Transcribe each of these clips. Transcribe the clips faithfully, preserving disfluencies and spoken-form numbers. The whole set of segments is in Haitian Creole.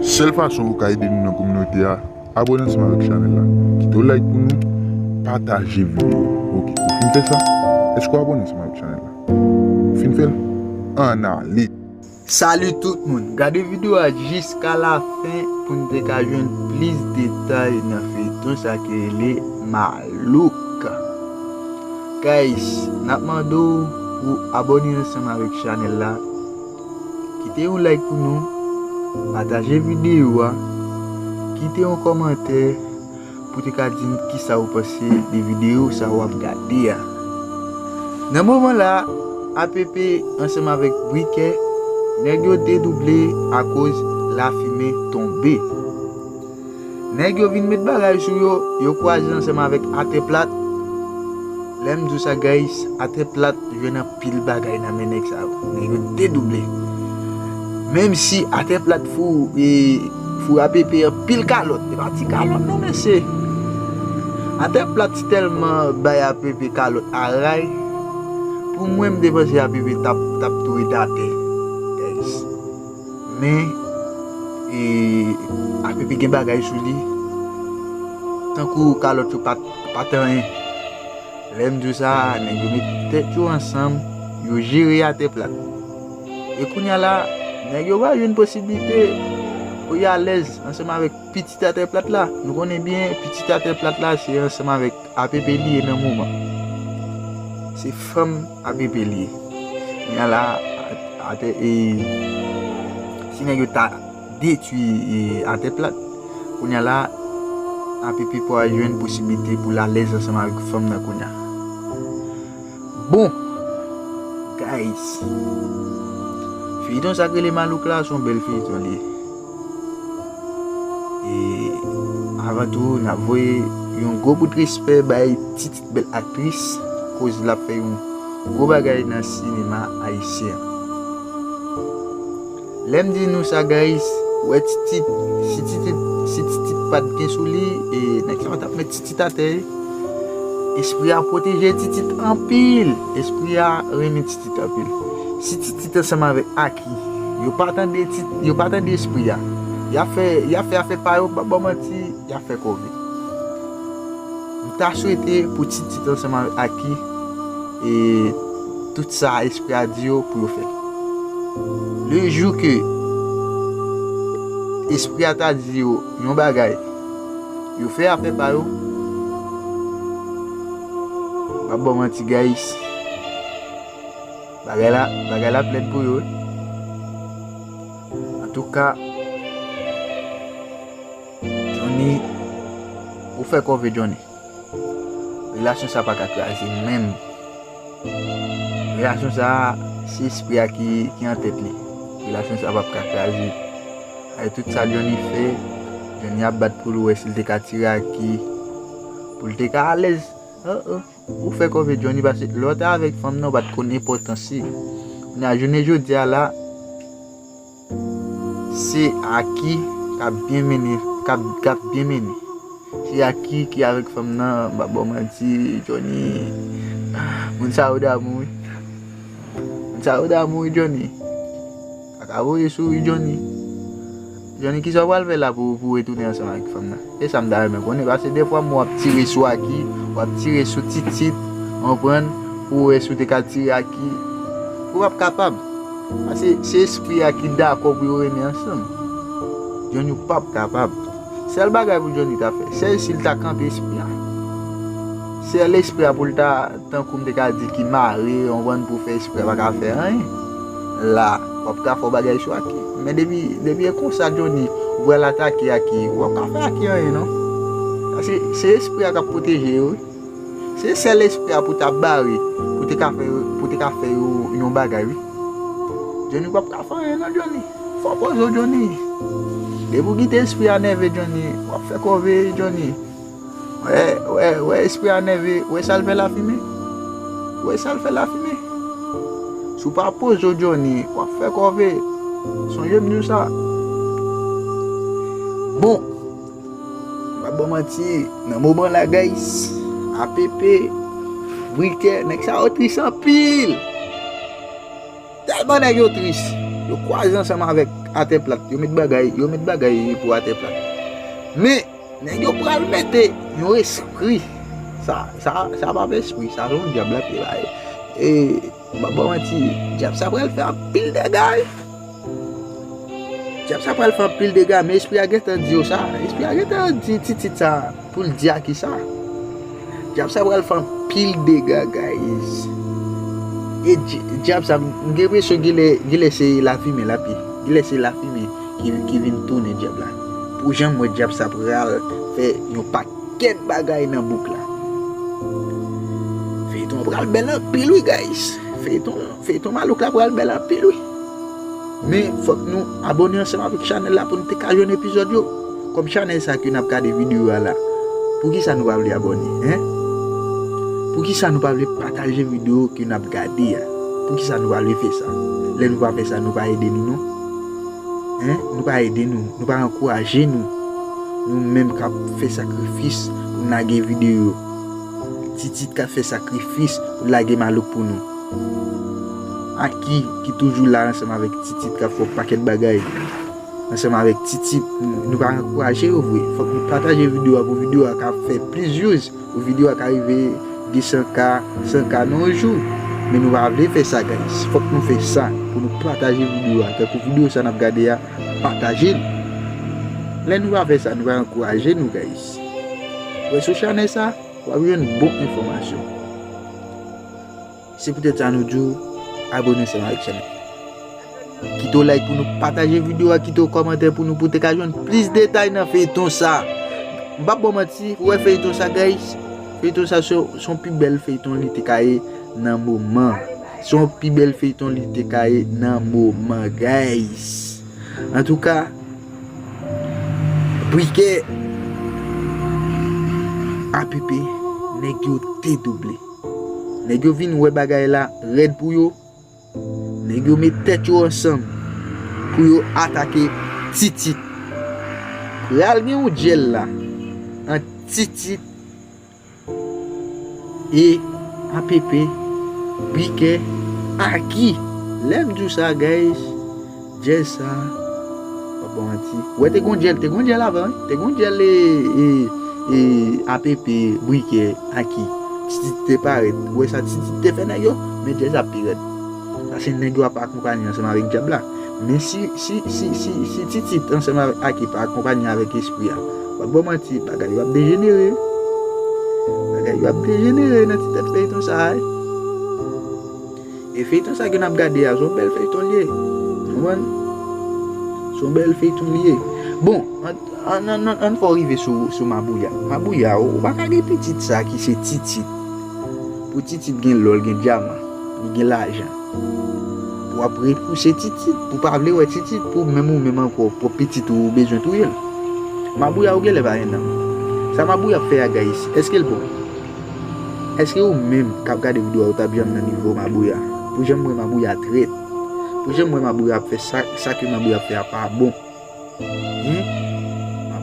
Sèl fason ou ka ede nou nan kominote a, abòne ansanm avèk chanèl la. Kite yon like pou nou, pataje videyo. Oke, ou fin fè sa? Èske w abòne ansanm avèk chanèl la? Ou fin fè l? Ann ale! Salut tout moun! Gade videyo a jiska lafen pou n te ka jwenn plis detay nan feyton sa ki rele Malouk. Guys, n ap mande w pou abòne ansanm avèk chanèl la. Kite yon like pou nou, pataje videyo a, kite yon kòmantè pou te ka di n kisa ou panse de videyo sa w ap gade a. Nan moman la, A P P ansanm avèk Brikè, nèg yo dedouble akoz lafimen tonbe. Nèg yo vin met bagay sou yo, yo kwaze ansanm avèk Atè Plat. Lè m di w sa, guys, Atè Plat jwenn anpil bagay nan men nèg sa yo. Nèg yo dedouble. Menm si Atè Plat fou, e, fou A P P anpil kalòt. E pa ti kalòt non, mesye. Atè Plat tèlman bay A P P kalòt a ray. Pou mwen, m te panse A P P t ap, t ap tou rete atè. Guys. Men, e, A P P gen bagay sou li. Tankou kalòt yo pa t, pa t anyen. Lè m di w sa, nèg yo met tèt yo ansanm, yo jere Atè Plat. E kounye a la, nèg yo pa jwenn posiblite pou y alèz ansanm avèk pitit Atè Plat la. Nou konnen byen, pitit Atè Plat la, se ansanm avèk A P P li ye nan moman. Se fanm A P P li ye. Kounye a la, a, atè, e, si nèg yo ta detwi, e, Atè Plat, kounye a la, A P P pral jwenn posiblite pou l alèz ansanm avèk fanm nan kounye a. Bon, guys, feyton sa k rele Malouk la, se yon bèl feyton li ye. E avan tou, n ap voye yon gwo bout respè bay Titit, bèl aktris, koz l ap fè yon gwo bagay nan sinema ayisyen an. Lè m di nou sa, guys, wè Titit, si Titit, si Titit pa t gen sou li, e nèg sa yo t ap met Titit atè, espri a pwoteje Titit anpil, espri a renmen Titit anpil. Si Titit ansanm avèk Aki, yo pa tande Tit-, yo pa tande espri a, y ap fè, y ap fè afè pa yo, m p ap ba w manti, y ap fè kòve. M ta swete pou Titit ansanm avèk Aki, e tout sa espri a di yo pou yo fè. Le jou ke espri a ta di yo yon bagay, yo fè afè pa yo, m p ap ba w manti, guys. Bagay la, bagay la ap lèd pou yo, wi. Antouka, Johnny, ou fè kòve Johnny. Relasyon sa pa ka kraze menm. Relasyon sa, se espri a ki, ki an tèt li. Relasyon sa p ap ka kraze. Ay, tout sa Johnny fè, Johnny ap bat pou l wè si l te ka tire Aki, pou l te ka alèz. Oh, oh. Ou fè kòve Johnny, paske lè w te avèk fanm nan, ou pa t konn enpòtans li. Kounye a, jounen jodi a la, se Aki k ap byen mennen, k ap, k ap byen mennen. Se Aki ki avèk fanm nan, m p ap ba w manti, Johnny. Moun sa yo damou, wi. Moun sa yo damou, wi, Johnny. Pa ka voye sou, wi, Johnny. Johnny, kisa w pral fè la pou, pou w retounen ansanm avèk fanm nan? E sa m ta renmen konnen, paske defwa m wè w ap tire sou Aki, w ap tire sou Titit, w konprann, pou w wè si w te ka tire Aki. Ou p ap kapab. Paske se espri a ki dakò pou yo renmen ansanm. Johnny, ou p ap kapab. Sèl bagay pou Johnny ta fè, sèl si l ta kanpe espri a. Sèl espri a pou l ta, tankou m te ka di, ki mare, w konprann, pou fè espri a pa ka fè anyen. La, w ap ka fè yon bagay sou Aki. Men depi, depi e konsa, Johnny, ou pral atake Aki, w ap ka fè Aki anyen, non. Paske se espri a k ap pwoteje yo, wi. Se sèl espri a pou ta bare, pou te ka fè, pou te ka fè yo yon bagay, wi. Johnny, w p ap ka fè anyen, non, Johnny. Fò poze w, Johnny. Depi w kite espri a nève, Johnny, w ap fè kòve, Johnny. Wè, wè, wè, espri a nève, wè sa l fè lafimen. Wè sa l fè lafimen. Si w pa poze w, Johnny, w ap fè kòve. Sonje m di w sa. Bon, m p ap ba w manti, nan moman la, guys, A P P, Brikè, nèg sa yo tris anpil. Tèlman nèg yo tris, yo kwaze ansanm avèk atè plat, yo met bagay, yo met bagay pou atè plat. Men, nèg yo pral mete yon espri. Sa, sa, sa pa espri, sa se yon dyab l ap ye la. E, m pa ba w manti, dyab sa pral fè anpil dega, wi. Dyab sa pral fè anpil dega, men espri a gentan di yo sa. Espri a gentan di titit sa pou l di a ki sa. Dyab sa pral fè anpil dega, guys. E dj-, dyab sa, m gen enpresyon genlè, genlè se lafimen l ap ye. Genlè se lafimen ki, ki vin tounen dyab la. Pou jan m wè dyab sa pral fè yon pakèt bagay nan bouk la. Feyton an pral bèl anpil, wi, guys. Feyton, feyton malouk la pral bèl anpil, wi. Men, fòk nou abòne ansanm avèk chanèl la pou nou te ka jwenn epizòd yo. Kòm chanèl sa ke n ap gade videyo a la, poukisa nou pa vle abòne, en? Poukisa nou pa vle pataje videyo ke n ap gade a? Poukisa nou pa vle fè sa? Lè nou pa fè sa, nou pa ede nou, non. En? Nou pa ede nou, nou pa ankouraje nou. Nou menm k ap fè sakrifis pou n lage videyo. Titit k ap fè sakrifis pou l lage malouk pou nou. Aki, ki toujou la ansanm avèk Titit, k ap fè yon pakèt bagay ansanm avèk Titit, nou pa ankouraje yo vre. Fòk nou pataje videyo a pou videyo a ka fè plis views, pou videyo a ka rive de san K, san K nan yon jou. Men nou pa vle fè sa, guys. Fòk nou fè sa pou nou pataje videyo a. Tankou videyo sa n ap gade a, pataje l. Lè nou pa fè sa, nou pa ankouraje nou, guys. Wè sou chanèl sa, w ap jwenn bon enfòmasyon. Se poutèt sa nou di w abòne ansanm avèk chanèl. Kite w like pou nou pataje videyo a, kite w kòmantè pou nou, pou te ka jwenn plis detay nan feyton sa. M p ap ba w manti, ou wè feyton sa, guys? Feyton sa se, se yon pi bèl feyton li te ka ye nan moman. Se yon pi bèl feyton li te ka ye nan moman, guys. Antouka, Brikè, A P P, nèg yo te double. Nèg yo vin wè bagay la rèd pou yo. Nèg yo met tèt yo ansanm pou yo atake Titit. Pral gen yon dyèl la ant Titit e A P P, Brikè, Aki. Lè m di w sa, guys, dyèl sa, pa ba w manti. Wè, te gon dyèl, te gon dyèl avan, wi. Te gon dyèl e, e, e A P P, Brikè, Aki. Titit te parèt. Ou wè sa Titit te fè nèg yo? Men dyèl sa pi rèd. Sa se nèg yo ap akonpanye ansanm avèk dyab la. Men si, si, si, si, si Titit ansanm avèk Aki pa akonpanye avèk espri a, pa ba w manti, bagay yo ap dejenere. Bagay yo ap dejenere nan ti tèt feyton sa a, wi. E feyton sa ke n ap gade a, se yon bèl feyton li ye. Ou konprann? Se yon bèl feyton li ye. Bon, an, an, an, an, ann fè w rive sou, sou Mabouya. Mabouya, ou, ou pa ka gen pitit sa ki se Titit. Pou Titit gen lò, l gen dyaman, li gen lajan. Pou w ap repouse Titit, pou w pa vle wè Titit, pou menm ou menm ankò, pwòp pitit ou, ou bezwen touye l. Mabouya, ou genlè pa gen nanm. Sa Mabouya ap fè a, guys, èske l bon? Èske ou menm k ap gade videyo a, ou t ap janm nan nivo Mabouya? Pou jan m wè Mabouya trèt. Pou jan m wè Mabouya ap fè sa, sa ke Mabouya ap fè a pa bon. Hen?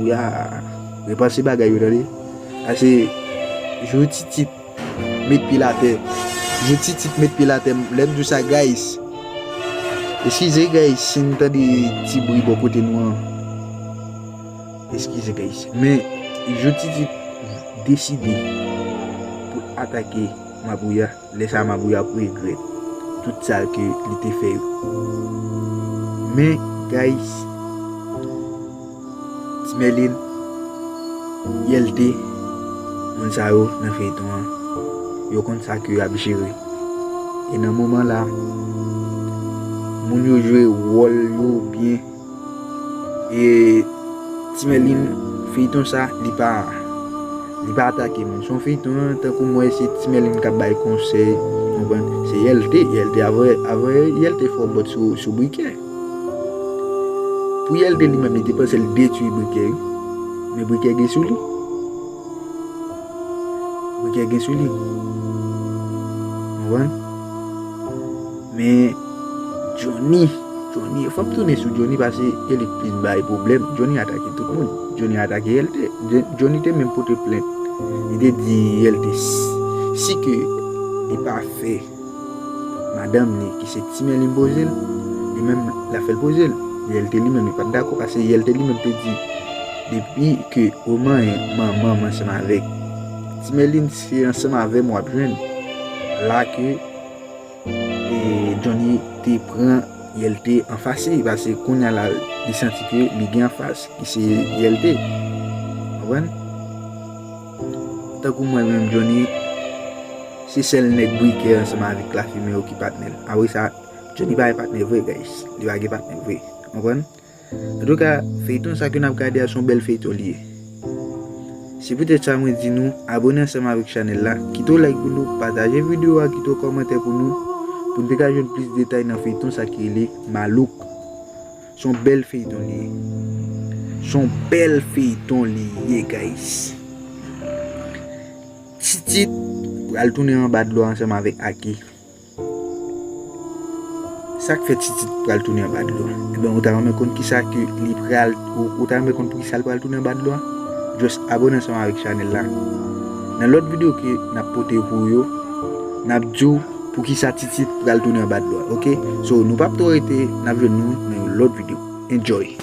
Mabouya, repanse bagay yo, tande. Sa se jou Titit met pye l atè. Jou Titit met pye l atè. Lè m di w sa, guys. Eskize, guys, si n tande ti bri bò kote nou an. Eskize, guys. Men, jou Titit deside pou l atake Mabouya. Lè sa a, Mabouya ap regrèt tout sa ke li te fè yo. Men, guys, Ti Mèlin, Yèlte, moun sa yo nan feyton an, yo konn sa ke y ap jere. E nan moman la, moun yo jwe wòl yo byen. E Ti Mèlin, feyton sa, li pa, li pa atake moun. Se yon feyton an, tankou m wè se Ti Mèlin k ap bay konsèy, ou konprann? Se Yèlte, Yèlte avè, avè Yèlte fè yon bòt sou, sou Brikè. Pou Yèlte li menm, li te panse l detwi Brikè, wi. Men Brikè gen sou li. Brikè gen sou li. Ou konprann? Men Johnny, Johnny, fò m tounen sou Johnny paske e li k plis bay pwoblèm. Johnny atake tout moun. Johnny atake Yèlte. Je-, Johnny te menm pote plent. Li te di Yèlte s-, si ke li pa fè madanm li, ki se Ti Mèlin, poze l, li menm l ap fè l poze l. Yèlte li menm li pa t dakò, paske Yèlte li menm te di depi ke ou manyen manman m ansanm avèk Timelin, se ansanm avè m w ap jwenn. La ke e, Johnny te pran Yèlte anfas li, paske kounye a la li santi ke li gen anfas ki se Yèlte. Konprann? Tankou mwen menm Johnny, se sèl nèg brikè ansanm avèk Lafimen yo ki patnè l. Apre sa, Johnny pa gen patnè vre, guys. Li pa gen patnè vre. Konprann? Antouka, feyton sa ke n ap gade a se yon bèl feyton li ye. Se poutèt sa mwen di nou abone ansanm avèk chanèl la, kite yon like pou nou, pataje videyo a, kite yon kòmantè pou nou, pou n te ka jwenn plis detay nan feyton sa ki rele Malouk. Se yon bèl feyton li ye. Se yon bèl feyton li ye, guys. Titit pral tounen anba dlo ansanm avèk Aki. Sa k fè Titit pral tounen anba dlo? Ebyen, ou ta renmen konn kisa ke li pral, ou, ou ta renmen konn poukisa l pral tounen anba dlo a? Just abone ansanm avèk chanèl la. Nan lòt videyo ke n ap pote pou yo, n ap di w poukisa Titit pral tounen anba dlo a, oke? So, nou p ap twò rete, n ap jwenn nou nan yon lòt videyo. Enjoy!